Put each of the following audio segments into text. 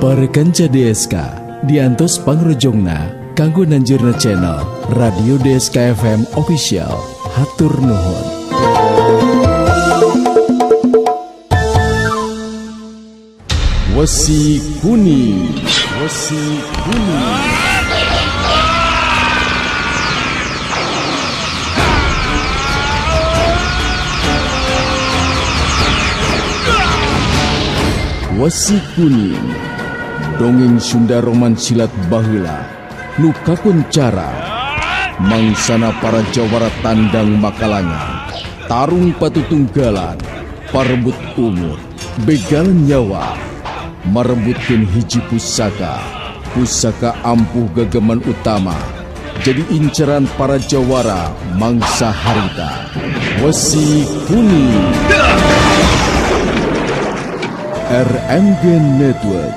Para kanca DSK diantos pangrojongna kanggo nanjurna channel Radio DSK FM Official. Hatur nuhun. Wesi Kuning, Wesi Kuning. Wesi Kuning, dongeng Sunda roman silat baheula nu kakuncara mangsana para jawara tandang makalangan, tarung patutunggalan, parebut umur, begalan nyawa, marebutkeun hiji pusaka, pusaka ampuh gageman utama, jadi inceran para jawara mangsa harita. Wesi Kuning. RMG Network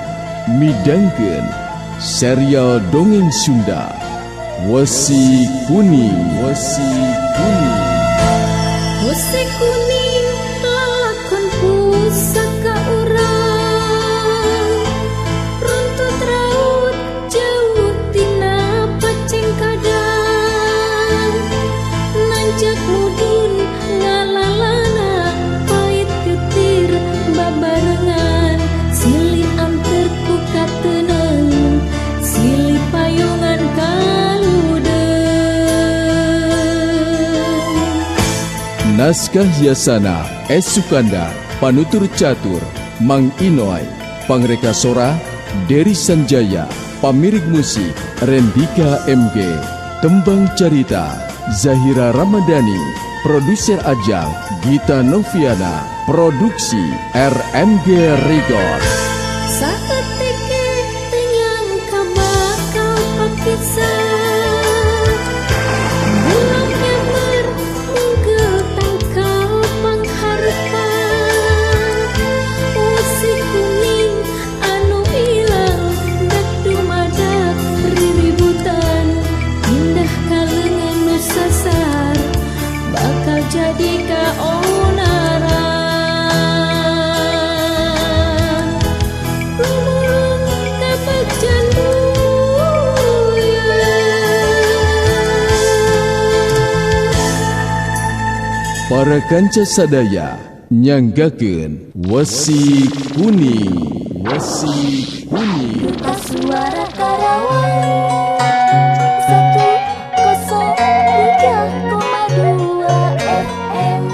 midangkeun serial dongeng Sunda Wesi Kuning. Wesi Kuning. Wesi kuning lalakon pusaka urang, runtut raut jauh tina paceng kadang, nanjak mudun ngalalana pait getir babarengan, silih anter ku kateneng, silih payungan kaludeung. Naskah Yasana S. Sukandar, Panutur Catur Mang Inoy, Pangreka Sora Dery Sanjaya, Pamirik Musik Rendika MG, Tembang Carita Zahira Ramadhani, Produser Ajang Gita Noviana, Produksi RMG Record. Saeutik ge teu nyangka bakal papisah, bulog nyamber munggeul tangkal pangharpan, wesi kuning anu ilang dak dumadak riributan, pindah ka leungeun nu sasar bakal jadi kaonaran. Gumulung kabegjan buyar. Para kanca sadaya nyanggakeun Wesi Kuning. Wesi Kuning. Duta Suara Karawang 103,2 FM.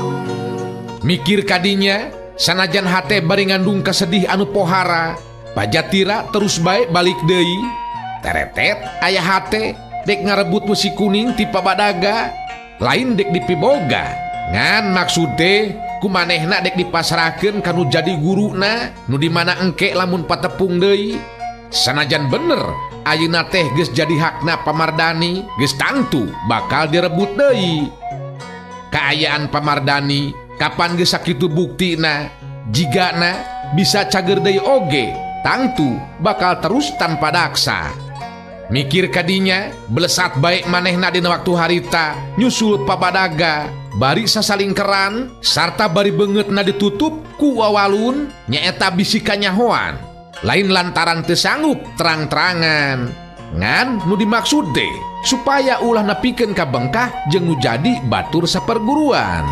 Mikir kadinya sanajan hate bari ngandung kasedih anu pohara, Pajatira terus bae balik deui. Teretet aya hate dek ngarebut wesi kuning ti Pabadaga, lain dek dipiboga. Ngan maksud teh kumanehna dek dipasrahkeun kanu jadi guruna nu di mana engke lamun patepung deui. Sanajan bener ayeuna teh geus jadi hakna Pamardani, geus tangtu bakal direbut deui. Kaayaan Pamardani kapan geus sakitu buktina, jigana bisa cager deui oge, tangtu bakal terus tanpa daksa. Mikir kadinya belesat bae manehna dina waktu harita nyusul Pabadaga, bari sasalingkeran sarta bari beungeutna ditutup ku wawalun nyaeta bisi kanyahoan. Lain lantaran teu sanggup terang-terangan, ngan nu dimaksud teh supaya ulah nepikeun ka bengkah jeung nu jadi batur saperguruan.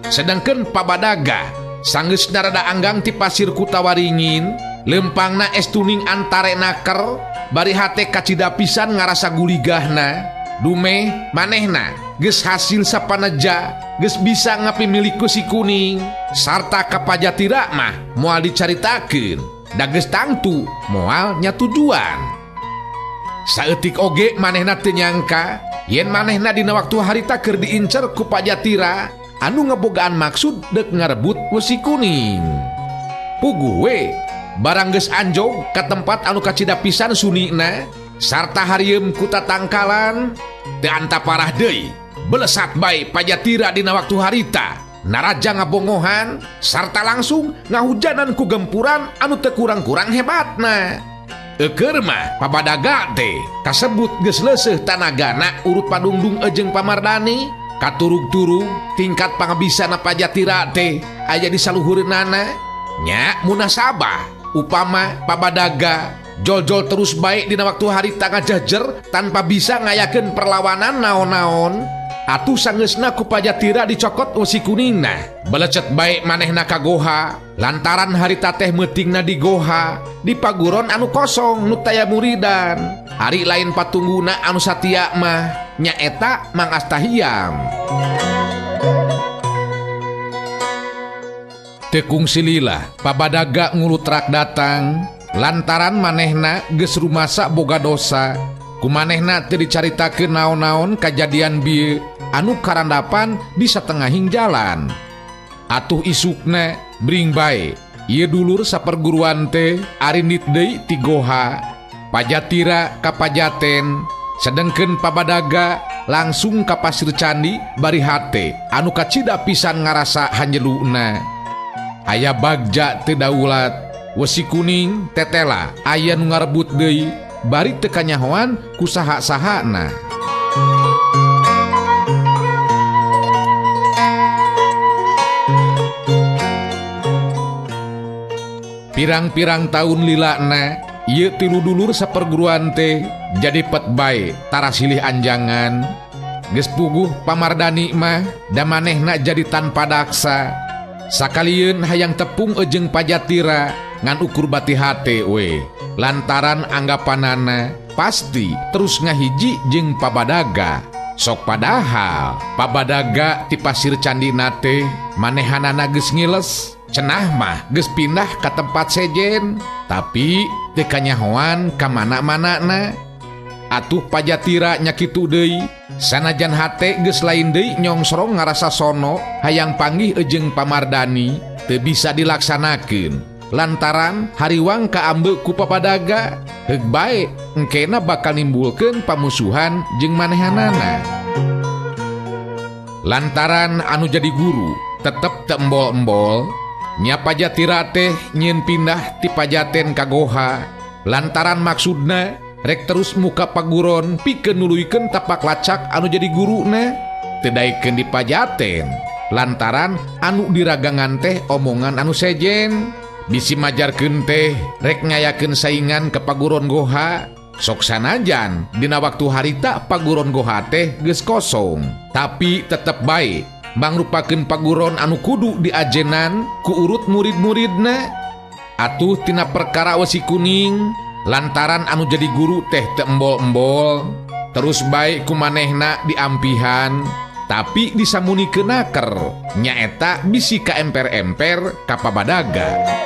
Sedangkan Pabadaga sanggeus narada anggang ti pasir Kutawaringin, lempangna es tuning antare naker, bari hate kacida pisan ngarasa guligahna. Dumeh manehna geus hasil sapaneja, geus bisa ngapimilik wesi kuning, sarta ka Pajatira mah moal dicaritakeun, da geus tangtu moal nyatujuan. Saeutik oge manehna teu nyangka yen manehna dina waktu harita keur diincer ku Pajatira anu ngebogaan maksud dek ngarebut wesi kuning. Puguh we barang geus anjog ka tempat anu kacida pisan sunina sarta harieum ku tatangkalan, teu anta parah deui belesat bae Pajatira dina waktu harita naraja ngabongohan sarta langsung ngahujanan ku gempuran anu teu kurang-kurang hebatna. Eukeur mah Pabadaga teh kasebut geus leuseuh tanagana urut padungdung jeung Pamardani, katurug-turug tingkat pangabisana Pajatira teh aya di saluhureunana. Nya munasabah upama Pabadaga jol-jol terus baik dina waktu harita ngajajer tanpa bisa ngayakeun perlawanan naon-naon. Atuh sangeusna ku Pajatira dicokot wesi kuningna. Belecet baik manehna ka goha lantaran harita teh meutingna di goha di paguron anu kosong nu taya muridan. Ari lain patungguna anu satia mah nyaeta Mang Astahiyam. Teu kungsi lila Pabadaga ngulutrak datang lantaran manehna geus rumasa boga dosa. Kumanehna teu dicaritakeun naon-naon kajadian bieu anu karandapan di satengahing jalan. Atuh isukna bring bae ieu dulur saperguruan teh arindit deui ti goha. Pajatira ka Pajaten, sedengkeun Pabadaga langsung ka Pasir Candi bari hate anu kacida pisan ngarasa hanjeluna. Aya bagja teu daulat, wesi kuning tetela aya nu ngarebut deui bari teu kanyahoan ku saha-sahana. Pirang-pirang taun lilana ieu tilu dulur saperguruan teh jadi pet bae tara silih anjangan. Geus puguh Pamardani mah da manehna jadi tanpa daksa. Sakalieun hayang tepung ejeng Pajatira ngan ukur bati hate we lantaran anggapanana pasti terus ngahiji jeung Pabadaga. Sok padahal Pabadaga ti Pasir Candi nate manehanana geus ngiles, cenah mah geus pindah ka tempat sejen, tapi teu kanyahoan ka mana-manana. Atuh Pajatira nya kitu deui, sanajan hate geus lain deui nyongsrong ngarasa sono hayang panggih ejeng Pamardani teu bisa dilaksanakeun lantaran hariwang kaambe ku Pabadaga. Heug bae engkena bakal nimbulkeun pamusuhan jeung manehanana. Lantaran anu jadi guru tetep teu embol-embol, nya Pajatira teh nyieun pindah ti Pajaten ka goha lantaran maksudna rek terus muka paguron pikeun nuluykeun tapak lacak anu jadi guruna. Teu daekeun di Pajaten lantaran anu diragangan teh omongan anu sejen. Bisi majarkeun teh rek ngayakeun saingan ke paguron goha. Sok sanajan dina waktu harita paguron goha teh geus kosong, tapi tetep bae mangrupakeun paguron anu kudu diajenan ku urut murid-muridna. Atuh tina perkara wesi kuning lantaran anu jadi guru teh teu embol-embol terus bae ku manehna diampihan, tapi disamunikeun naker nyaeta bisi ka emper-emper ka Pabadaga.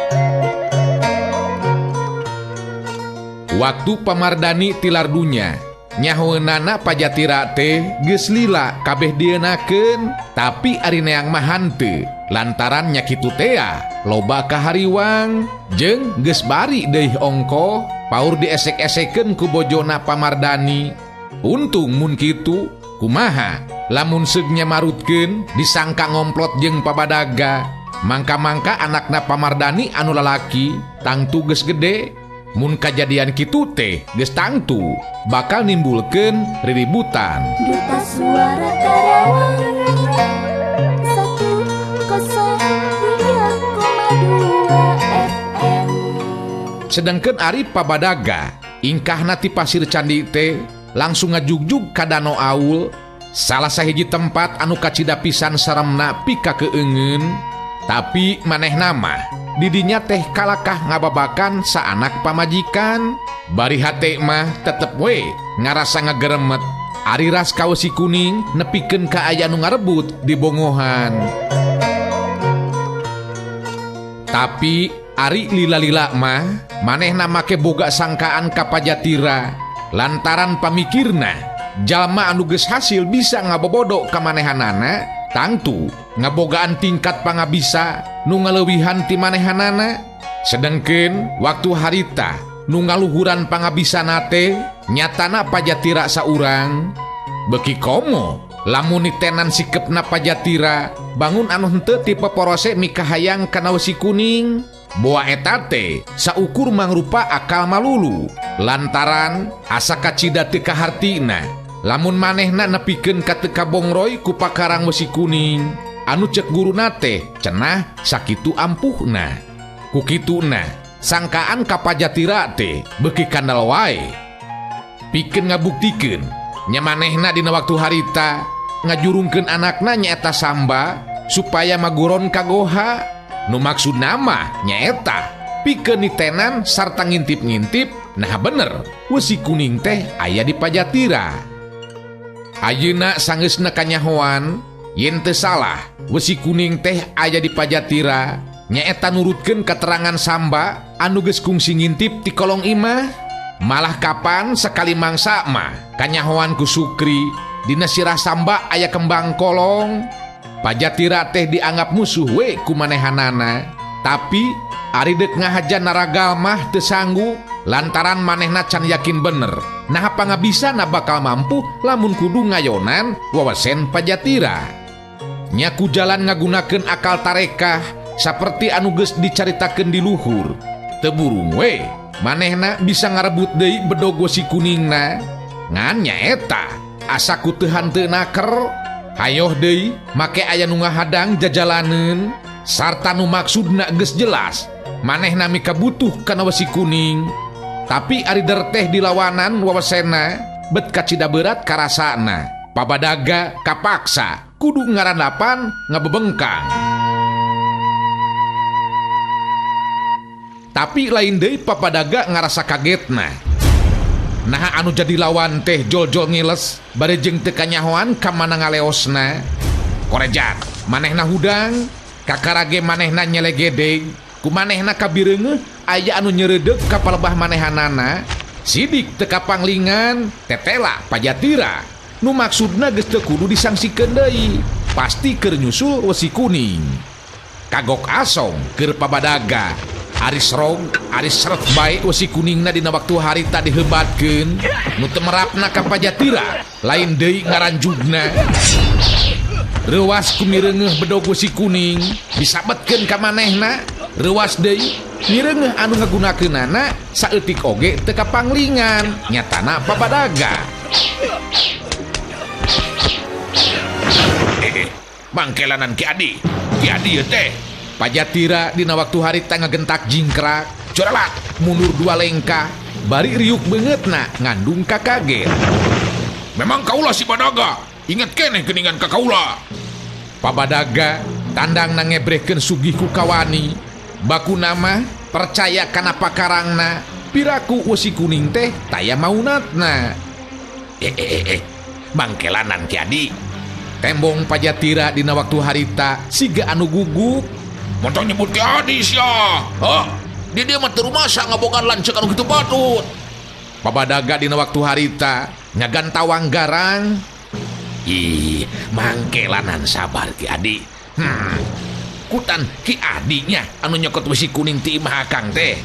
Waktu Pamardani tilar dunya nyahoeunana Pajatira teh geus lila kabeh dieunakeun, tapi ari neang mah hanteu lantaran nya kitu tea loba kahariwang jeung geus bari deui ongkoh paur diesek-esekeun ku bojona Pamardani. Untung mun kitu kumaha lamun seugnya marutkeun disangka ngomplot jeung Pabadaga. Mangka-mangka anakna Pamardani anu lalaki tangtu geus gede. Mun kajadian kitu teh geus tangtu bakal nimbulkeun riributan. Duta Suara Karawang 103,2 FM. Sedengkeun ari Pabadaga ingkahna ti Pasir Candi teh langsung ngajugjug ka Danau Aul, salah sahiji tempat anu kacida pisan saremna pika keungeun. Tapi manehna mah didinya teh kalakah ngababakan saanak pamajikan. Bari hate mah tetep we ngarasa ngageremet. Ari ras kawesi kuning nepikeun ka aya nu ngarebut di bongohan. Tapi ari lila-lila mah manehna make boga sangkaan ka Pajatira lantaran pamikirna jalma anu geus hasil bisa ngabobodo ka manehanana tangtu ngabogaan tingkat pangabisa nu ngaleuwihan ti manehanana. Sedengkeun waktu harita nu ngaluhuran pangabisana teh nyatana Pajatira saurang. Beki komo lamun nitenan sikepna Pajatira bangun anu henteu ti peporose mikahayang kana wesi kuning. Boa eta teh saukur mangrupa akal malulu lantaran asa kacida teu kahartina lamun manehna nepikeun ka teu kabongroy ku pakarang wesi kuning anu cek guruna teh cenah sakitu ampuhna. Ku kituna sangkaan ka Pajatira teh beuki kandel wae. Pikeun ngabuktikeun nya manehna dina waktu harita ngajurungkeun anakna nyaeta Samba supaya maguron ka goha. Nu maksudna mah nyaeta pikeun nitenan sarta ngintip-ngintip nah bener wesi kuning teh aya di Pajatira. Ayeuna sanggeusna kanyahoan yen teu salah wesi kuning teh aya di Pajatira nyaeta nurutkeun katerangan Samba anu geus kungsi ngintip ti kolong imah. Malah kapan sekali mangsa mah kanyahoan ku Sukri dina sirah Samba aya kembang kolong. Pajatira teh dianggap musuh we ku manehanana, tapi ari deuk ngahaja naragal mah teu sanggup lantaran manehna can yakin bener nah pangabisana bakal mampu lamun kudu ngayonan wawasen Pajatira. Nya ku jalan ngagunakeun akal tarekah saperti anu geus dicaritakeun di luhur. Teu burung we manehna bisa ngarebut deui bedog wesi kuningna. Ngan nyaeta asa ku teu hanteu naker. Hayoh deui make aya nu ngahadang jajalaneun sarta nu maksudna geus jelas manehna mikabutuh kana wesi kuning. Tapi ari derteh dilawanan wawasena bet kacida berat karasana. Pabadaga kapaksa kudu ngarandapan ngabebengkang. Tapi lain deui Papadaga ngarasa kagetna. Nah anu jadi lawan teh jol-jol ngiles bari jeung teu kanyahoan ka mana ngaleosna. Korejat manehna hudang, kakarage manehna nyelegedeg, ku manehna kabireungeuh aya anu nyereudeup ka palebah manehanana. Sidik teu kapanglingan, tetela Pajatira. Nu maksudna geus teu kudu disangsikeun deui, pasti keur nyusul wesi kuning. Kagok asong keur Pabadaga. Ari serog, ari seret bae wesi kuningna dina waktu harita dihebatkeun. Nu teu merapna ka Pajatira, lain deui ngaranjugna. Reuwas ku mireungeuh bedog wesi kuning disabetkeun ka manehna. Reuwas deui mireungeuh anu ngagunakeunana saeutik oge teu kapanglingan nyatana Pabadaga. Mangkelanan Ki Adi. Ki Adi ieu teh. Pajatira dina waktu harita ngagentak jingkrak, coralat mundur dua lengkah, bari riuk beungeutna ngandung kakaget. Memang kaula si Badaga, inget keneh geuningan ka kaula. Pabadaga tandangna ngebrehkeun sugih ku kawani, bakuna mah percaya kana pakarangna, piraku wesi kuning teh taya maunatna. Mangkelanan Ki Adi. Tembong Pajatira dina waktu harita siga anu gugup. Montong nyebut Ki Adi sia. Hah? Di dia mah teu rumasa ngabogaan lanceuk anu kitu patut. Pabadaga dina waktu harita ngagantawang garang. Ih, mangkelanan sabar Ki Adi. Kutan Ki Adinya anu nyokot besi kuning ti imah akang teh.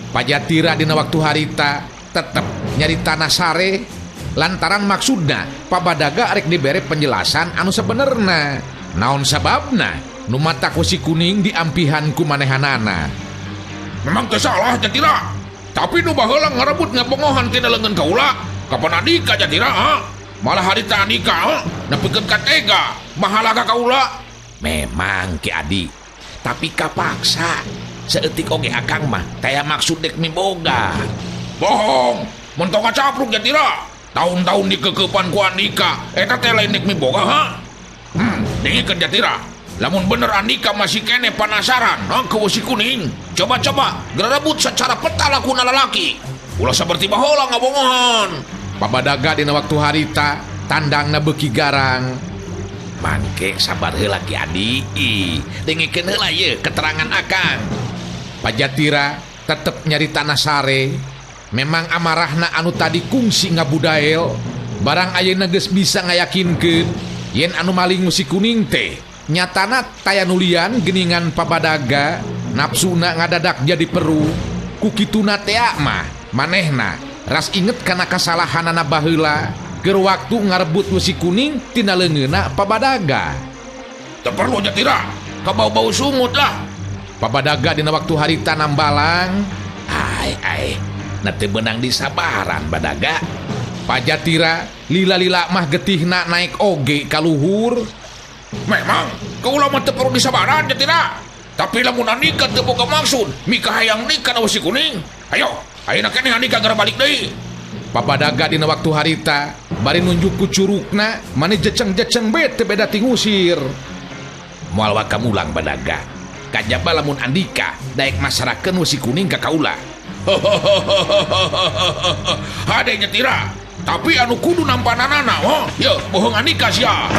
Pajatira dina waktu harita tetep nyari tanah sare lantaran maksudna Pabadaga arek dibere penjelasan anu sebenerna. Naon sababna nu matak wesi kuning diampihan ku manehanana. Memang teu salah Jatira, tapi nu baheula ngarebut ngabongohan tina leungeun kaula. Kapan Andika Jatira ha? Malah harita Andika ha? Nepikeun ka tega mahala ka kaula. Memang Ki Adi, tapi kapaksa. Saeutik oge akang mah taya maksud dek miboga. Bohong, montong kacapruk Jatira. Tahun-tahun dikekepan ku Andika, eta teh lain dek miboga ha? Dengikeun Jatira. Lamun bener Andika masih kene penasaran ha, ke wesi kuning. Coba-coba gerebut secara peta lakuna lalaki. Ulah seperti bahola ngabongohan. Pabadaga dina waktu harita tandangna beuki garang. Mangke sabar heula Ki Adi. Dengikeun heula ieu keterangan akang. Pajatira tetep nyari tanah sare. Memang amarahna anu tadi kungsi ngabudael. Barang ayeuna geus bisa ngayakinkeun yen anu maling wesi kuning teh nyatana taya nulian geningan Pabadaga. Nafsuna ngadadak jadi peru. Ku kituna tea mah manehna ras inget kana kasalahanana baheula keur waktu ngarebut wesi kuning tina leungeunna Pabadaga. Teu perlu Jatira, kabau-bau sungut lah. Pabadaga dina waktu harita nambalang. Ai ai, na teu beunang disabaran Badaga. Pajatira lila-lila mah getihna naik oge ka luhur. Memang kaula mah teu perlu disabaran Jatira. Tapi lamun Andika teu boga maksud mika hayang nikah na wesi kuning. Ayo, ayeuna keneh Andika gara balik deui. Pabadaga dina waktu harita bari nunjuk ku curugna mane jeceng-jeceng be teu beda ti ngusir. Moal waka mulang Badaga. Kajaba lamun Andika daek masarakeun wesi kuning ka kaula. Hade nyetira. Tapi anu kudu nampananana, oh, ye, bohong Andika sia.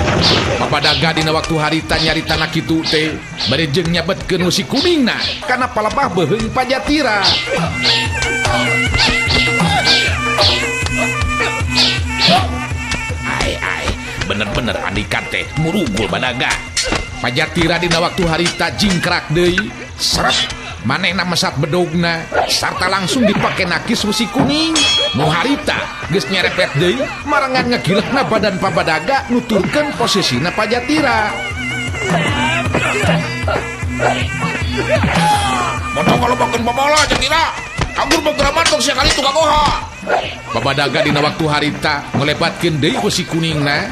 Pabadaga dina waktu harita nyaritana kitu teh bari jeung nyabetkeun wesi kuningna kana palebah beuheung Pajatira. Ai ai, bener-bener Andika teh murugul Badaga. Pajatira dina waktu harita jingkrak deui, seret manehna mesat bedogna sarta langsung dipake nakis wesi kuning. Nu harita geus nyerepet deui marengan ngagilekna badan Pabadaga nuturkeun posisina Pajatira. Montong ngalobakeun pamola Jatira. Agur bogeraman tong sia kali tukang goha. Pabadaga dina waktu harita ngelebatkeun deui wesi kuningna.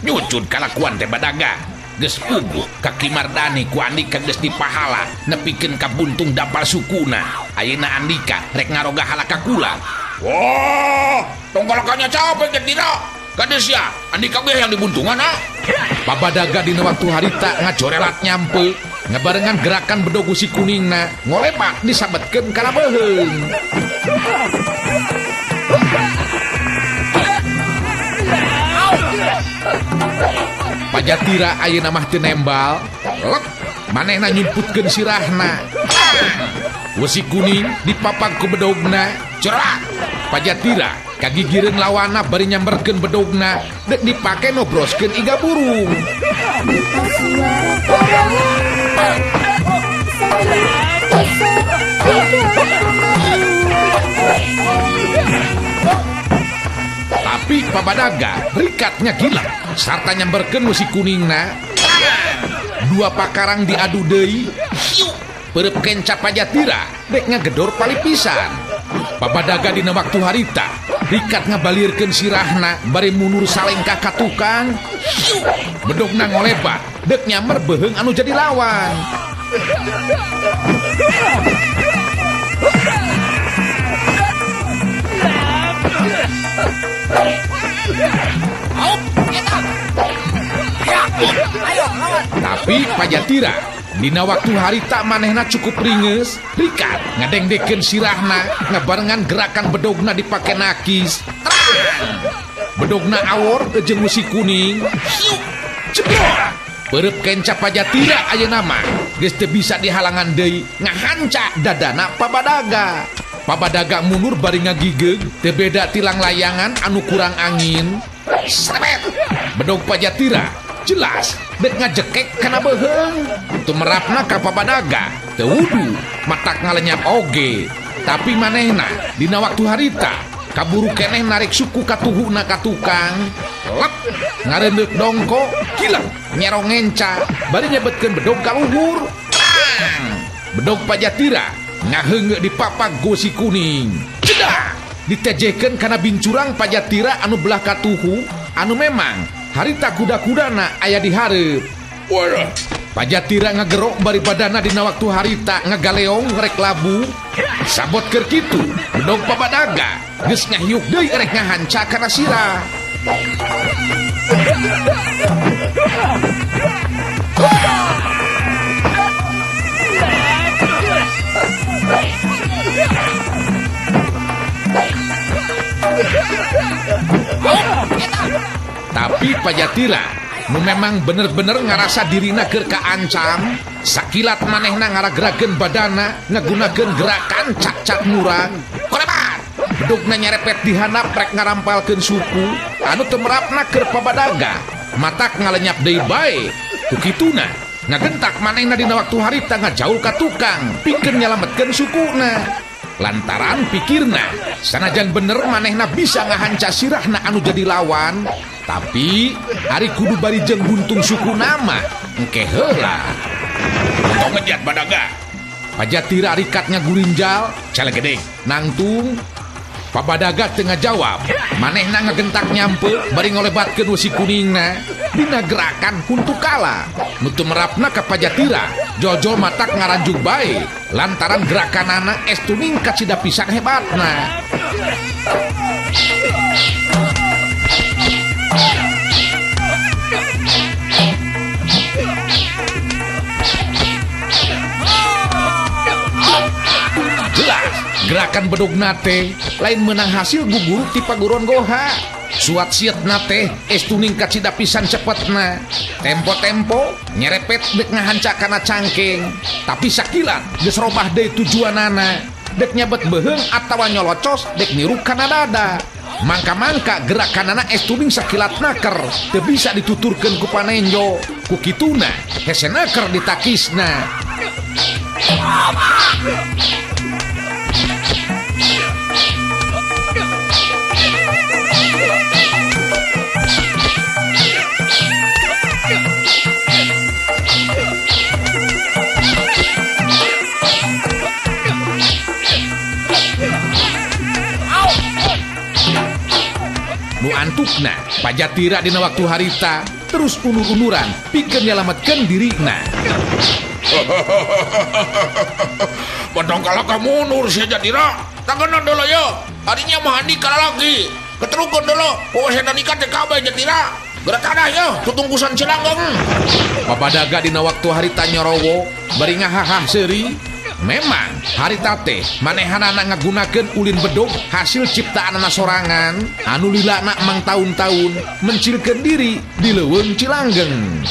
Nyucun kalakuan teh Badaga. Geus puguh ka Ki Mardani ku Andika geus dipahala nepikeun ka buntung dapal sukuna. Ayeuna Andika rek ngaroga halaka kula. Wah, tong kalakanya capek Jatira. Kades sia, Andika ge yang dibuntungan ah. Pabadaga dina waktu harita ngajorelat nyampe ngabarengan gerakan bedog wesi kuningna ngolebat disabetkeun kana beuheung. Pajatira ayeuna mah teu nembal, lep manehna nyumputkeun sirahna. Wesi kuning dipapag ku bedogna, cerak. Pajatira kagigireun lawana bari nyamberkeun bedogna dek dipake nobroskeun iga burung. Tapi Pabadaga rikatnya gila sarta nyamberkeun wesi kuningna. Dua pakarang diadu deui, hiu peureub kenca Pajatira dek ngagedor palipisan. Pabadaga dina waktu harita rikat ngabalirkeun sirahna bari mundur salengkah ka tukang. Hiu bedogna ngolebat dek nyamber beuheung anu jadi lawan. Tapi Pajatira dina waktu harita manehna cukup ringes, rikat ngadengdekeun sirahna ngabarengan gerakan bedogna dipake nakis. Terang! Bedogna awor jeung wesi kuning. Hiu! Jeblok! Peureub kenca Pajatira ayeuna mah geus teu bisa dihalangan deui ngahanca dadana Pabadaga. Pabadaga mundur bari ngagigeug teu beda tilang layangan anu kurang angin. Srebet! Bedog Pajatira jelas dek ngajekek kana beuheung. Tumerapna ka Pabadaga teu wudu matak ngalenyap oge. Tapi manehna dina waktu harita kaburu keneh narik suku katuhuna ka tukang. Lep ngareundeuk dongko kileng nyerong ngenca bari nyebetkeun bedog ka luhur. Tang! Bedog Pajatira ngaheungeu dipapag ku wesi kuning. Cedah! Ditejekeun kana bincurang Pajatira anu belah katuhu anu memang harita kuda-kudana aya di hareup. Waduh. Pajatira ngagerok bari badana dina waktu harita ngagaleong rek labu. Sabot keur kitu bedog Pabadaga geus ngahiuk deui rek ngahanca kana sirah. Tapi Pajatira nu memang bener-bener ngarasa dirina keur kaancam, sakilat manehna ngaragrakeun badana ngagunakeun gerakan cak-cak murang. Korebat! Bedogna nyerepet di handap rek ngarampalkeun suku anu teu merapna keur Pabadaga, matak ngalenyap deui bae. Ku kituna ngagentak manehna dina waktu harita ngajaul ka tukang pikeun nyalametkeun sukuna. Lantaran pikirna sanajan bener manehna bisa ngahanca sirahna anu jadi lawan, tapi ari kudu bari jeung buntung suku nama engke heula. Tong ngejat Badaga. Pajatira rikatnya gurinjal, calegedeg nangtung. Pabadaga teu ngajawab, manehna ngagentak nyampe bari ngolebatkeun wesi kuningna dina gerakan huntukala. Nu teu merapna ka Pajatira, jojol matak ngaranjug bae lantaran gerakanana estu ningkat sida pisan hebatna. Jelas, gerakan bedogna teh lain menang hasil gugur ti paguron goha. Suat sietna teh estu ningkat sida pisan cepetna. Tempo-tempo nyerepet dek ngahanca kana cangkeng, tapi sakilat geus robah deui tujuanana. Dek nyabet beuheung atawa nyolocos dek niru kana dada. Mangka-mangka gerakanana estu ning sakilat naker, teu bisa dituturkeun ku panenjo. Ku kituna hese naker ditakisna. Nu antukna Pajatira dina waktu harita terus unur-unuran pikeun nyalametkeun dirina. Badang kalah ka mundur sia Jatira. Tangeuna deuleu ye. Adinya mah andika lalaki. Keterukeun deuleu, poe nikah teh kabeh Jatira. Geura tanah ye, tutungkusan Cilanggeng. Pabadaga dina waktu harita nyorowo bari ngahahah seuri. Memang harita teh manehanana ngagunakeun ulin bedog hasil ciptaanana sorangan anu lilana mang taun-taun mencilkeun diri di leuweung Cilanggeng.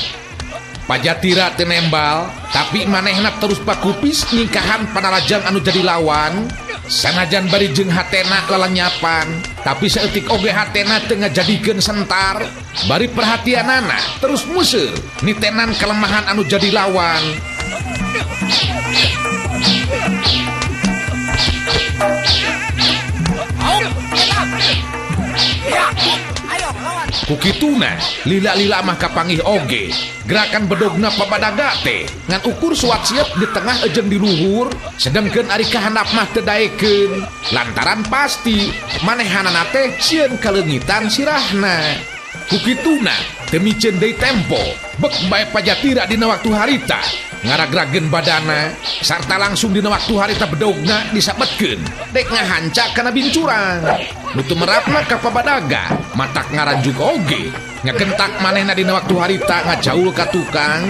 Pajatira teu nembal, tapi manehna terus pakupis nyingkahan panarajang anu jadi lawan. Sanajan bari jeung hatena lalanyapan, tapi saeutik oge hatena teu ngajadikeun sentar. Bari perhatianana terus museur nitenan kelemahan anu jadi lawan. Kukituna lila-lila mah kapanggih oge gerakan bedogna pabadaga teh ngan ukur suat siap di tengah ejeng di luhur, sedengkeun ari kahandap mah teu daekeun lantaran pasti manehanana teh sieun kaleungitan sirahna. Kukituna teu miceun deui tempo bek bae Pajatira dina waktu harita ngaragrageun badana sarta langsung dina waktu harita bedogna disabetkeun dek ngahanca kana bincurang. Nu teu merapna ka pabadaga matak ngaranjuk oge ngagentak manehna dina waktu harita ngajaul ka tukang.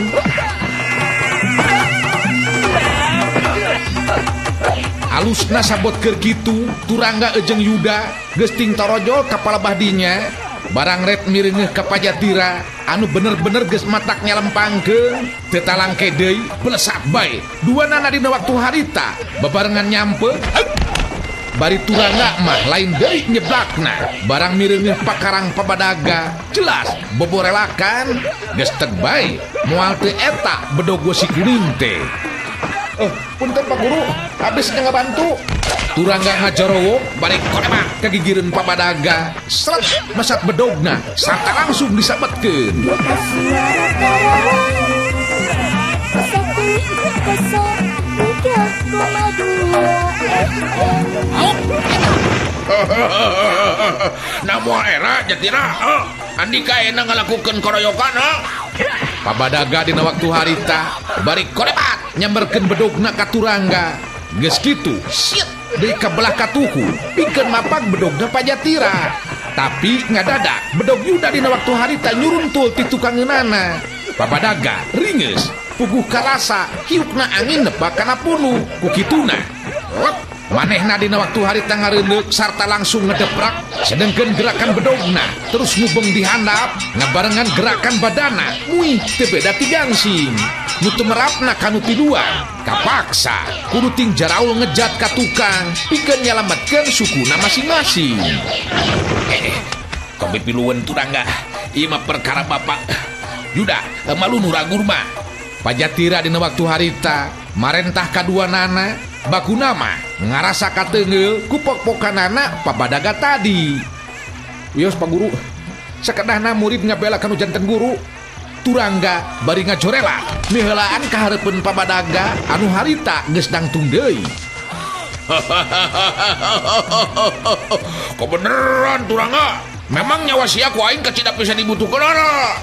Alusna sabot keur kitu Turangga ejeng Yuda geus ting torojol ka palebah dinya. Barang ret mireungeuh ka Pajatira anu bener-bener geus matak nyalempangkeun teu talangke deui belesat bae duanana dina waktu harita babarengan nyampe. Bari Turangga mah lain deui nyeblakna barang mireungeuh pakarang pabadaga jelas boborelakan geus teg bae moal teu eta bedog wesi kuning teh. Punten Pak Guru, habis ngabantu. Turangga ngajorowo bari koremak kagigireun pabadaga sret mesat bedogna sarta langsung disabetkeun. 103,2 FM. Nah moal era Jatira, andika enak ngalakukeun koroyokan. Pabadaga dina waktu harita bari korepat nyamberkeun bedogna ka Turangga. Geus kitu siet deui ka belah katuhu pikeun mapak bedogna Pajatira. Tapi ngadadak bedog Yuda dina waktu harita nyuruntul ti tukangeunana. Pabadaga ringeus puguh karasa hiukna angin nebak kana punu. Ku kituna lep manehna dina waktu harita ngareundeuk sarta langsung ngedeprak sedengkeun gerakan bedogna terus ngubeng di handap ngabarengan gerakan badana muih teu beda ti gangsing. Nu teu merapna kanu tiduan kapaksa kudu ting jaraul ngejat ka tukang pikeun nyalametkeun sukuna masing-masing. Kopi piluweun Turangga, ieu mah perkara bapak Yuda malu nu ragur mah. Pajatira dina waktu harita marentah kaduanana bakuna mah ngarasa kateunggeul ku pok-pokanana pabadaga tadi. Wios Pak Guru, sakedahna murid ngabela kanu janten guru. Turangga bari ngajorela miheulaan ka hareupeun pabadaga anu harita geus dangtung deui. Kebeneran Turangga, memang nyawa sia ku aing kacida bisa dibutuhkeunana.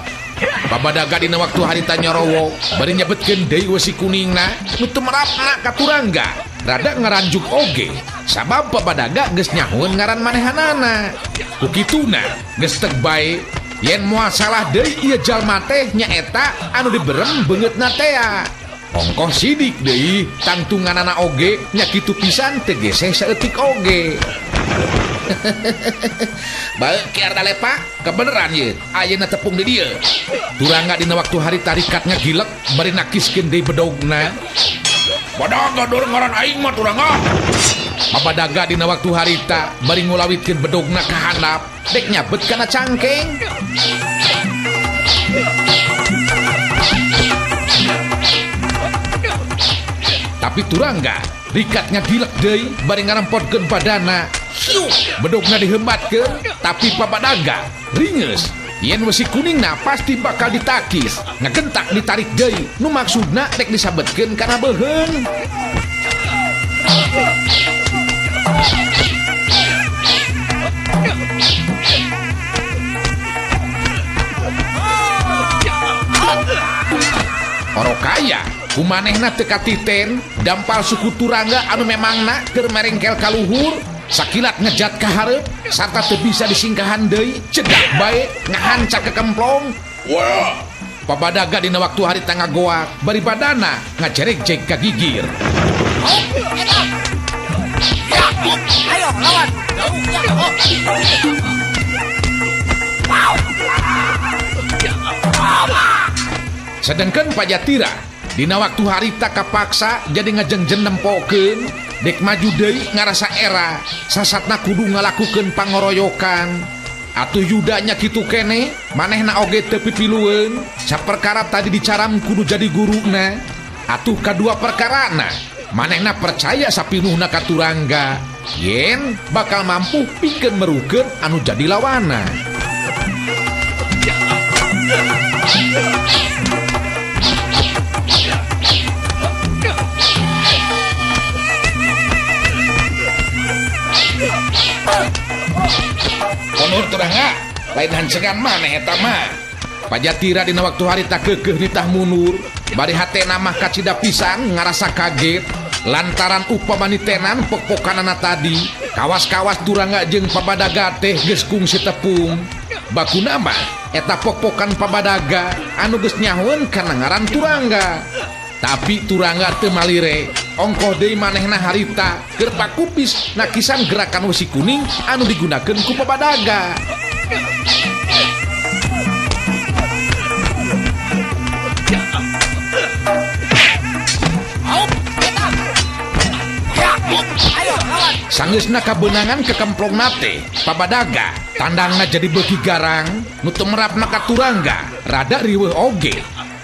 Pabadaga dina waktu harita nyorowo bari nyebetkeun deui wesi kuningna nu teu merapna ka Turangga. Rada ngaranjuk oge sabab Pabadaga geus nyahoeun ngaran manehanana. Ku kituna geus teg bae yen moal salah deui ieu jalma teh nyaeta anu diberem beungeutna tea. Ongkoh sidik deui tangtunganana oge nya kitu pisan teu geseh saeutik oge. Bae Ki Ardalepa kebeneran ye ayeuna tepung di dieu. Turangga dina waktu hari tarikatnya gilek bari nakiskeun deui bedogna. Badaga dor ngaran aing mah Turangga. Pabadaga dina waktu harita bari ngulawitkeun bedogna ka handap dek nyabet kana cangkeng. Tapi Turangga rikatnya gilek deui bari ngarempotkeun badana. Hiu, bedogna dihembatkeun tapi Pabadaga ringeus yen wesi kuningna pasti bakal ditakis. Ngagentak ditarik deui nu maksudna rek disabetkeun kana beuheung. Orokaya kumanehna teu katiten dampal suku Turangga anu memangna keur merengkel ka luhur. Sakilat ngejat ka hareup sarta teu bisa disingkahan deui cedak bae ngahanca ke kemplong. Wah, Pabadaga dina waktu hari tangga goak bari badana ngajerek-jek ka gigir. Ayo lawan. Sedangkan Pajatira dina waktu harita kapaksa jadi ngajengjen nempokeun dek maju deui ngarasa era sasatna kudu ngalakukeun pangoroyokan. Atuh yudanya kitu kene manehna oge teu pipilueun saperkara tadi dicaram kudu jadi guruna. Atuh kadua perkarana manehna percaya sapinuhna ka Turangga yen bakal mampu pikeun merukeun anu jadi lawana. Konur Turangga, lain hancengan maneh eta mah. Pajatira dina waktu harita keukeuh nitah mundur, bari hatena mah kacida pisan ngarasa kaget lantaran upama nitenan pokpokanana tadi. Kawas-kawas Turangga jeung Pabadaga teh geus kungsi tepung. Bakuna mah eta pokpokan Pabadaga anu geus nyahoeun kana ngaran Turangga. Tapi Turangga teu malire, ongkoh deui manehna harita keur pakupis nakisan gerakan wesi kuning anu digunakeun ku Pabadaga. Sanggeusna kabeunangan kekemplongna teh Pabadaga tandangna jadi beuki garang nu teu merapna ka Turangga rada riweuh oge.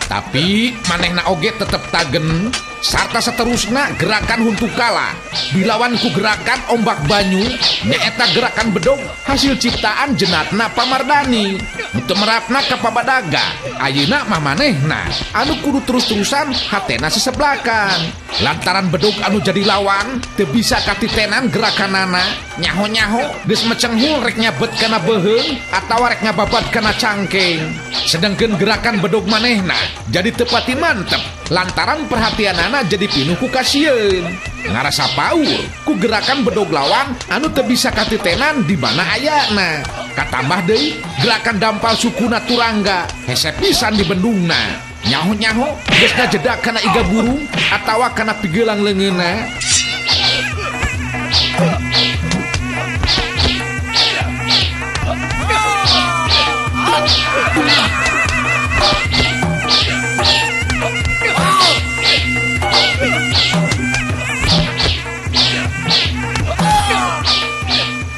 Tapi manehna oge tetep tagen sarta seterusna gerakan huntu kala dilawan ku gerakan ombak banyu nyaeta gerakan bedog hasil ciptaan jenatna Pamardani. Nu teu merapna ka Pabadaga ayeuna mah manehna anu kudu terus-terusan hatena seseblakan lantaran bedog anu jadi lawan teu bisa katitenan gerakanana. Nyaho-nyaho geus mecenghul rek nyabet kana beuheung atawa rek ngababat kana cangkeng. Sedangkeun gerakan bedog manehna jadi tepati mantep lantaran perhatianana jadi pinuh ku kasieun. Ngarasa paur ku gerakan bedog lawan anu teu bisa katitenan di mana ayana. Katambah deui gerakan dampal sukuna Turangga hese pisan di bendungna. Nyaho-nyaho geus ngajeda kana iga burung atawa kana pigelang leungeunna.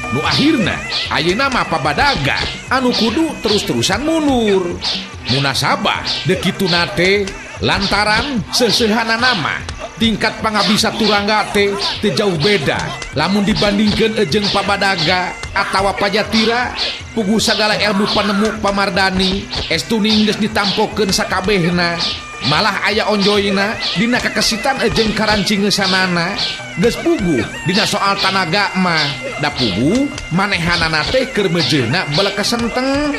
Nu akhirna ayeuna mah Pabadaga anu kudu terus-terusan mundur. Munasabah deuk kituna teh lantaran seseuhana nama tingkat pangabisa Turangga teh teu jauh beda lamun dibandingkeun jeung Pabadaga atawa Pajatira. Puguh sagala ilmu panemu Pamardani estuning geus ditampokeun sakabehna. Malah aya onjoyna dina kakesitan jeung karancingesanana geus puguh dina soal tanaga mah da puguh manehanana teh keur mejeuna belekesenteng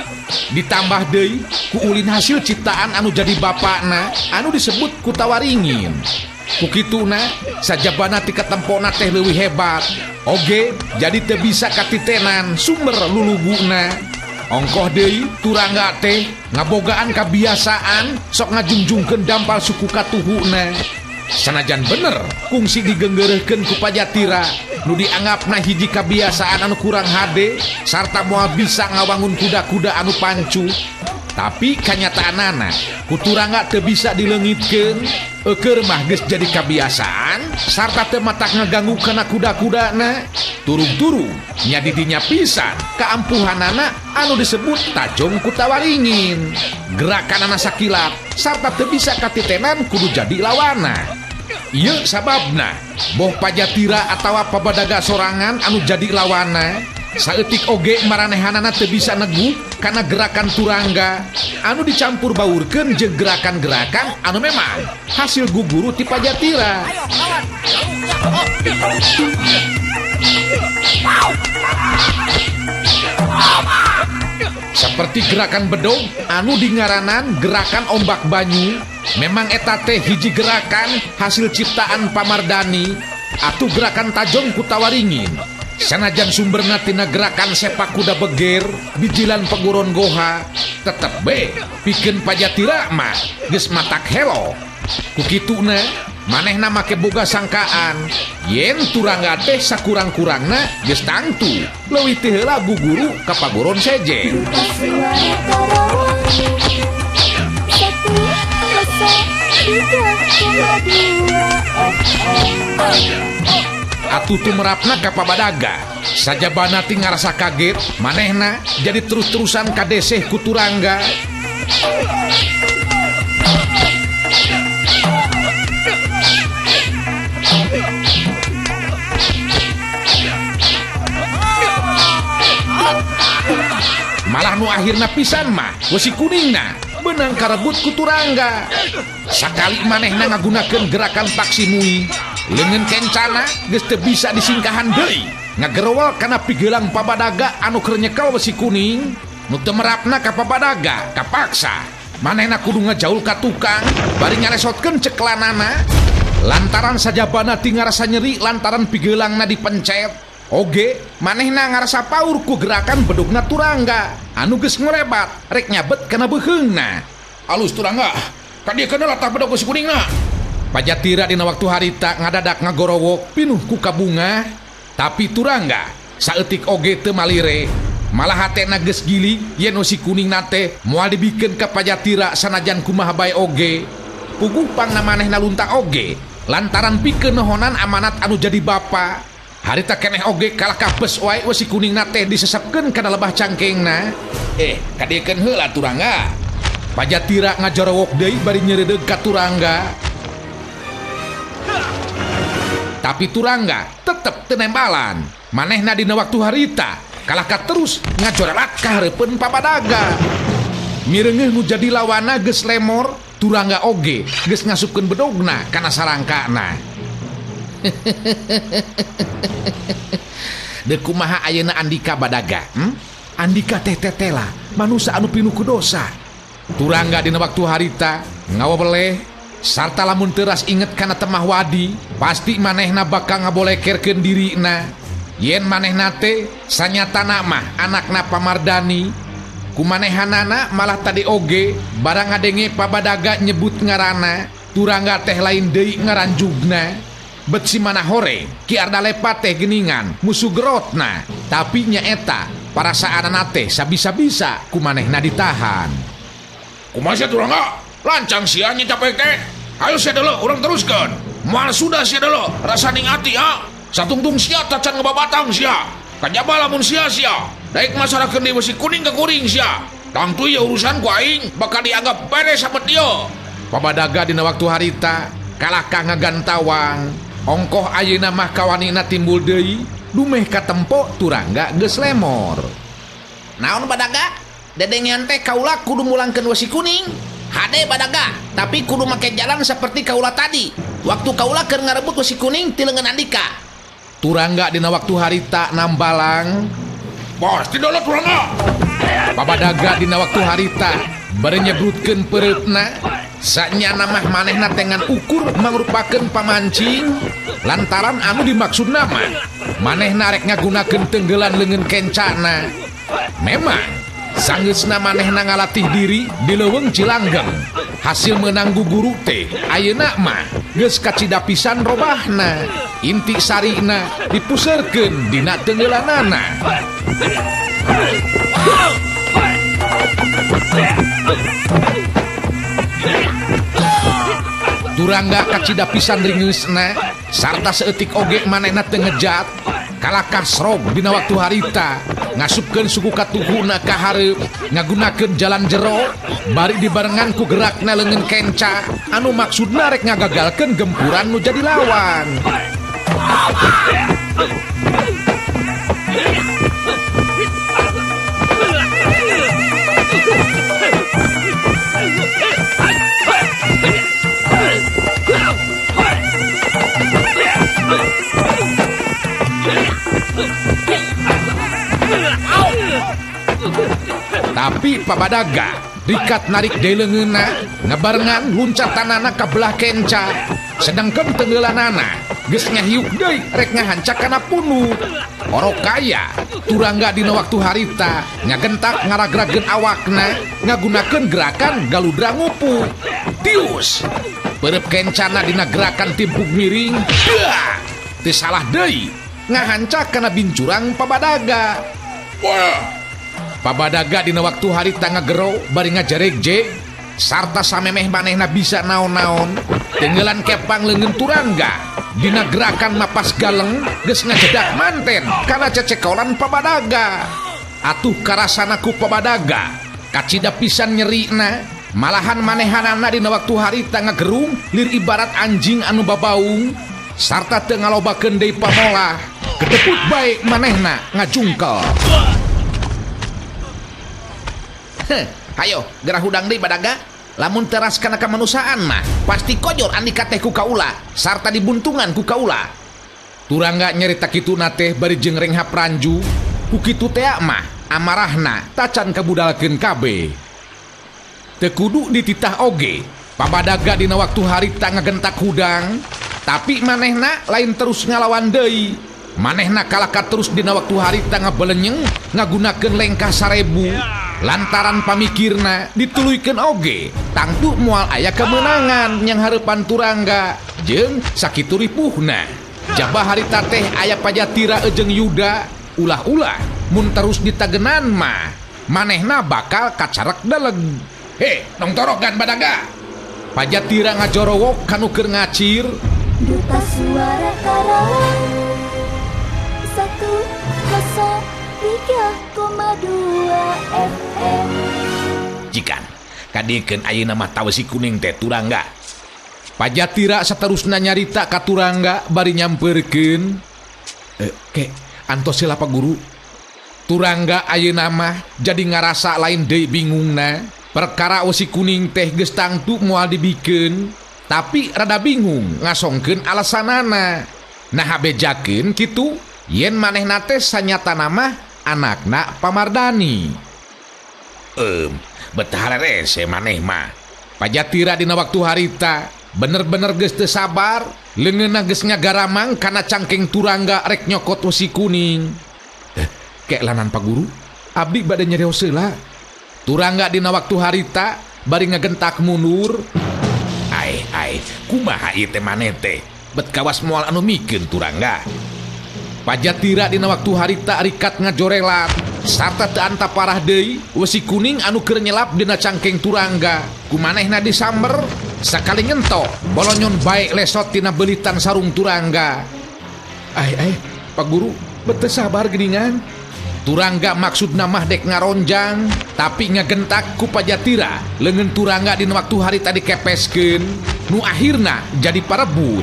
ditambah deui ku ulin hasil ciptaan anu jadi bapakna anu disebut Kutawaringin. Ku kituna sajabana ti katempona teh leuwih hebat oge jadi teu bisa katitenan sumber luluguna. Ongkoh deui Turangga teh ngabogaan kabiasaan sok ngajungjungkeun dampal suku katuhuna. Sanajan bener kungsi digenggeureurkeun ku Pajatira nu dianggapna hiji kabiasaan anu kurang hade sarta moal bisa ngawangun kuda-kuda anu pancu. Tapi kanyataanana ku Turangga teu bisa dileungitkeun eukeur mah geus jadi kabiasaan sarta teu matak ngaganggu kana kuda-kudana. Turung-turung nya didinya pisan kaampuhanana anu disebut Tajong Kutawaringin. Gerakanana sakilat sarta teu bisa katitenan kudu jadi lawana. Ieu sababna boh Pajatira atawa Pabadaga sorangan anu jadi lawana saeutik oge maranehanana teu bisa negu kana gerakan Turangga anu dicampur baurkeun jeung gerakan-gerakan anu memang hasil guguru ti Pajatira. Seperti gerakan bedog anu dingaranan gerakan ombak banyu, memang eta teh hiji gerakan hasil ciptaan Pamardani atuh gerakan Tajong Kutawaringin. Sanajan sumberna tina gerakan sepak kuda beger bijilan peguron goha tetep be pikeun Pajatira mah geus matak helo. Ku kituna manehna make boga sangkaan yen Turangga teh sakurang-kurangna geus tangtu leuwih teu heula guguru ka paguron sejen. Atuh tumerapna ka Pabadaga sajabana ti ngarasa kaget manehna jadi terus-terusan kadeseh ku Turangga. Malah nu akhirna pisan mah wesi kuningna benang karebut ku Turangga. Sakali manehna ngagunakeun gerakan taksi mui leungeun kencana geus teu bisa disingkahan deui ngagerowol kana pigelang Pabadaga anu keur nyekel wesi kuning. Nu teu merapna ka Pabadaga kapaksa manehna kudu ngajaul ka tukang bari nyaresotkeun ceklanana lantaran sajabana ti ngarasa nyeri lantaran pigelangna dipencet. Oge manehna ngarasa paur ku gerakan bedugna Turangga anu geus ngorebat rek nyabet kana beuheungna. Alus Turangga, kadieu latah bedog wesi kuningna. Pajatira dina waktu harita ngadadak ngagorowok pinuh ku kabunga, tapi Turangga saeutik oge teu malire. Malah hatena geus gili yen wesi kuningna teh moal dibikeun ka Pajatira sanajan kumaha bae oge. Puguh pangna manehna lunta oge lantaran pikeun nohonan amanat anu jadi bapa. Harita keneh oge kalah kapes wae wesi kuningna teh disesepkeun kana lebah cangkengna. Kadiekeun heula Turangga. Pajatira ngajorowok deui bari nyeredeug ka Turangga. Tapi Turangga tetep teu nembalan. Manehna dina waktu harita kalah ka terus ngajorelat ka hareupeun Pabadaga. Mireungeuh nu jadi lawana geus lemor, Turangga oge geus ngasupkeun bedogna kana sarangkana. Deuk kumaha ayeuna Andika Badaga? Andika teh tetela manusa anu pinuh ku dosa. Turangga dina waktu harita ngawabeleh sarta lamun teras inget kana temah wadi pasti manehna bakal ngabolekerkeun dirina. Yen manehna teh sanyatana mah anakna Pamardani. Kumanehanana malah tadi oge barang ngadenge Pabadaga nyebut ngarana Turangga teh lain deui ngaranjugna. Bet si mana hore Ki Ardalepa teh geningan musuh gerotna, tapi nyaeta parasaanana teh sabisa-bisa kumanehna ditahan. Kumaha sia Turangga? Lancang sia nyita teh. Ayo sia deuleu urang teruskeun. Moal sudah sia deuleu rasa ning ati ha. Satungtung sia tacan ngebabatang sia. Kajaba lamun sia sia. Daek masarakeun deui wesi kuning ka kuring sia. Tangtu ieu urusan ku aing bakal dianggap beres sama dia. Pabadaga dina waktu harita kalahkah ngagantawang. Ongkoh ayeuna mah kawanina timbul deui dumeh katempo Turangga geus lemor. Naon Badaga? Dedengean teh kaula kudu mulangkeun wesi kuning. Hade Badaga, tapi kudu make jalan seperti kaula tadi. Waktu kaula keur ngarebut wesi kuning ti leungeun Andika. Turangga dina waktu harita nambalang. Pasti dolo Turangga. Pabadaga dina waktu harita bari nyebrutkeun peureupna. Sanyana mah manehna tengan ukur mangrupakeun pamancing lantaran anu dimaksud nama manehna rek ngagunakeun tenggelan leungeun kencana. Memang sanggeusna manehna ngalatih diri di leuweung Cilanggeng. Hasil menang guguru teh ayeuna mah geus kacida pisan robahna. Inti sarina dipuserkeun dina tenggelanana. Turangga kacida pisan ringeusna sarta saeutik oge manehna teu ngejat kalakah srog dina waktu harita ngasupkeun suku katuhuna ka hareup ngagunakeun jalan jero bari dibarengan ku gerakna leungeun kenca anu maksudna rek ngagagalkeun gempuran nu jadi lawan. Tapi Pabadaga rikat narik deui leungeunna ngabarengan luncatanana ka belah kenca sedangkan tenggelanana geus ngahiuk deui rek ngahancak kana punuk. Orok kaya Turangga dina waktu harita ngagentak ngaragrageun awakna ngagunakeun gerakan galudra ngupu. Tius peureub kencana dina gerakan timpuk miring. Teu salah deui ngahancak kana bincurang Pabadaga. Wah. Pabadaga dina waktu harita ngagero bari ngajaregjeg sarta samemeh manehna bisa naon-naon tenggelan kepang leungeun Turangga dina gerakan mapas galeng geus ngajedak manten kana cecekolan Pabadaga. Atuh karasana ku Pabadaga kacida pisan nyerina malahan manehanana dina waktu harita ngagerung lir ibarat anjing anu babaung sarta teu ngalobakeun deui pamolah keteput bae manehna ngajungkel. Heh, hayo gerah hudang deui Badaga. Lamun teras kana kamanusiaan mah pasti kojor Andika teh ku kaula sarta dibuntungan ku kaula. Turangga nyarita kituna teh bari jeung renghap ranju. Ku kitu teh mah amarahna tacan kabudalkeun kabeh. Teu kudu dititah oge. Pabadaga dina waktu harita ngagentak hudang, tapi manehna lain terus ngalawan deui. Manehna kalaka terus dina waktu harita ngabelenyeng ngagunakeun lengkah 1000. Lantaran pamikirna dituluykeun oge tangtu moal aya kemenangan yang hareupan Turangga jeung sakitu ripuhna. Jaba harita teh aya Pajatira jeung Yuda ulah-ulah mun terus ditagenan mah manehna bakal kacarek deleg. Heh, nong torogan Badaga. Pajatira ngajorowok kanu keur ngacir. Duta Suara Karawang 103,2 FM. Jikan kadiekeun ayeuna mah tawesi kuning teh Turangga. Pajatira saterusna nyarita ka Turangga bari nyampeurkeun. Ke antos heula Pak Guru. Turangga ayeuna mah jadi ngarasa lain deui bingungna. Perkara wesi kuning teh geus tangtu moal dibikeun, tapi rada bingung ngasongkeun alasanana. Nah bejakeun kitu yen manehna teh sanyatana mah anakna Pamardani. Betah rese maneh mah. Pajatira dina waktu harita bener-bener geus teu sabar, leungeunna geus ngagaramang kana cangkeng Turangga rek nyokot wesi kuning. Kek lanan Pak Guru, abdi bade nyarios heula. Turangga dina waktu harita bari ngagentak mundur. Ai ai, kumaha ieu teh maneh teh? Bet kawas moal anu mikeun Turangga. Pajatira dina waktu harita rikat ngajorelat sarta teu anta parah deui wesi kuning anu keur nyelap dina cangkeng Turangga. Ku manehna disamber sakali ngentok bolonyon bae lesot tina beulitan sarung Turangga. Ai ai, Pak Guru, bet teu sabar geuningan. Turangga maksudna mah dek ngaronjang tapi ngagentak ku Pajatira leungeun Turangga dina waktu hari tadi kepeskeun nu akhirna jadi parebut.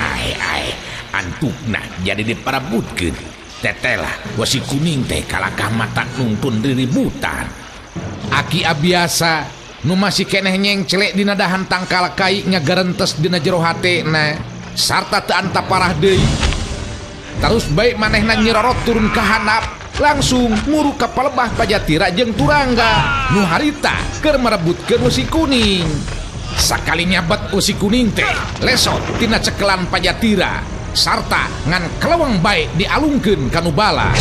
Ai ai, antukna jadi diparebutkeun. Tetelah wesi kuning teh kalakah mata nungtun riributan. Aki Abiasa nu masih keneh nyengcelek dina dahan tangkal kai ngagarentes dina jero hatena sarta teu anta parah deui. Terus baik manehna nyirorot turun ka handap langsung muru ka palebah Pajatira jeung Turangga nu harita keur merebutkeun wesi kuning. Sakali nyabet wesi kuning teh lesot tina cekelan Pajatira sarta ngan keleweng bae dialungkeun ka nu bala.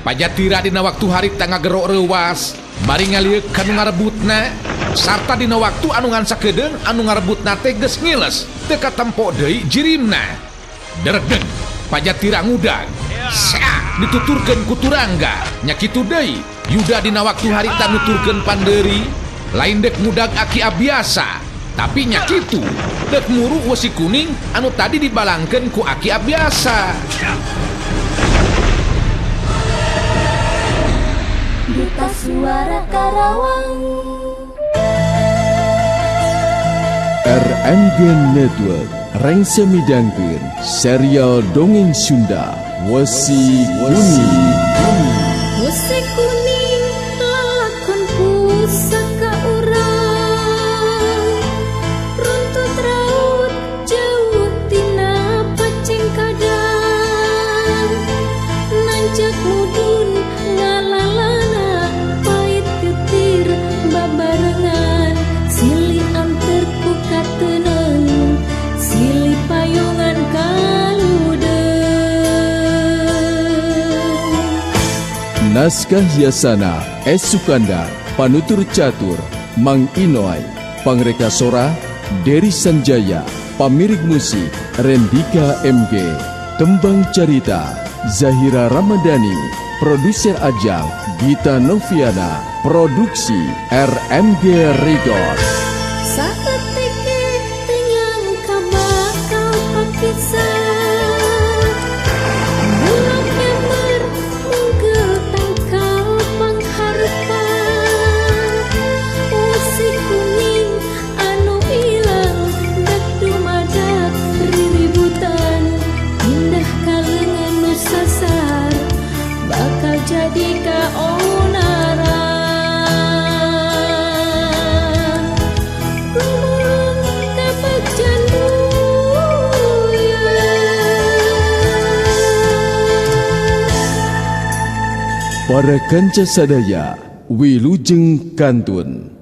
Pajatira dina waktu harita ngagerok reuwas bari ngalieuk ka nu ngarebutna sarta dina waktu anu ngan sakedeung anu ngarebutna teh geus ngiles teu katempo deui jirimna. Deredeg Pajatira ngudag sea dituturkeun ku Turangga nya kitu deui Yuda dina waktu harita nuturkeun pandeuri lain dek ngudag Aki Abiasa tapi nya kitu dek muru wesi kuning anu tadi dibalangkeun ku Aki Abiasa. Duta Suara Karawang. RMG Network rengse midangkeun serial dongeng Sunda Wesi Kuning. Wesi kuning lalakon pusaka urang runtut raut jauh tina pacengkadang nanjak mudun ngalalana pait getir babarengan silih anter ku kateneng silih payungan kaludeung. Naskah Yasana S. Sukanda, Panutur Catur Mang Inoy, Pangreka Sora Dery Sanjaya, Pamirik Musik Rendika MG, Tembang Carita Zahira Ramadhani, Produser Ajang Gita Noviana, Produksi RMG Record. Jadi kaonaran gumulung kapagjan buya. Para kanca sadaya wilujeng kantun.